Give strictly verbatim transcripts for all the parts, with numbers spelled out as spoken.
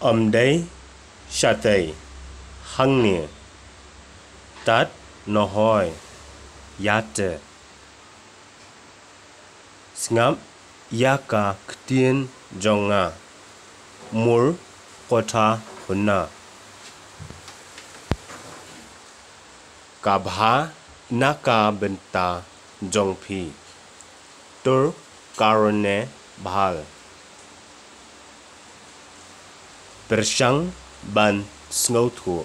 Ym dei shatei hangne. Tad nohoi ïate. Sngap ïa ka ktien jong nga. Mur kotha huna. Ka bha na ka bynta jong phi. Tur karone bhal. Pyrshang ban sngewthuh.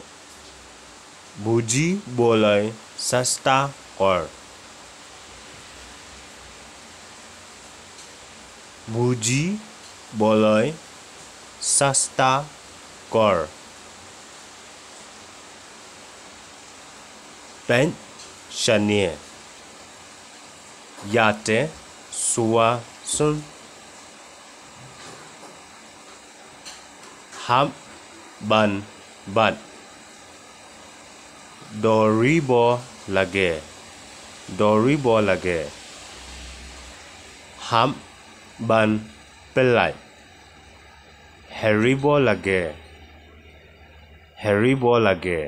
Buji boloi sasta kor. Buji boloi sasta kor. Peit shane. Ïate sua sun. Hap ban bat. Dori bo lage. Dori bo lage. Hap ban pylai. Heri bo lage. Heri bo lage.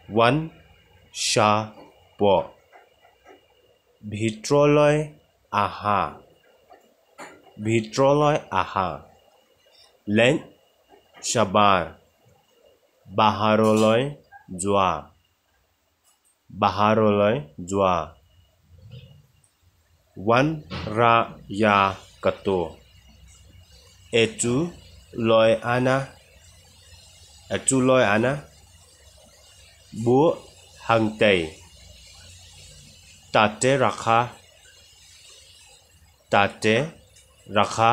Wan sha bo. Bhitroloi aha. Bhitroloi aha. Leng shabar. Baharoloi jua. Baharoloi jua. Wan ra ya kato. Etu loi ana. Etu loi ana. Bu hangtei. Tate rakha. Tate rakha.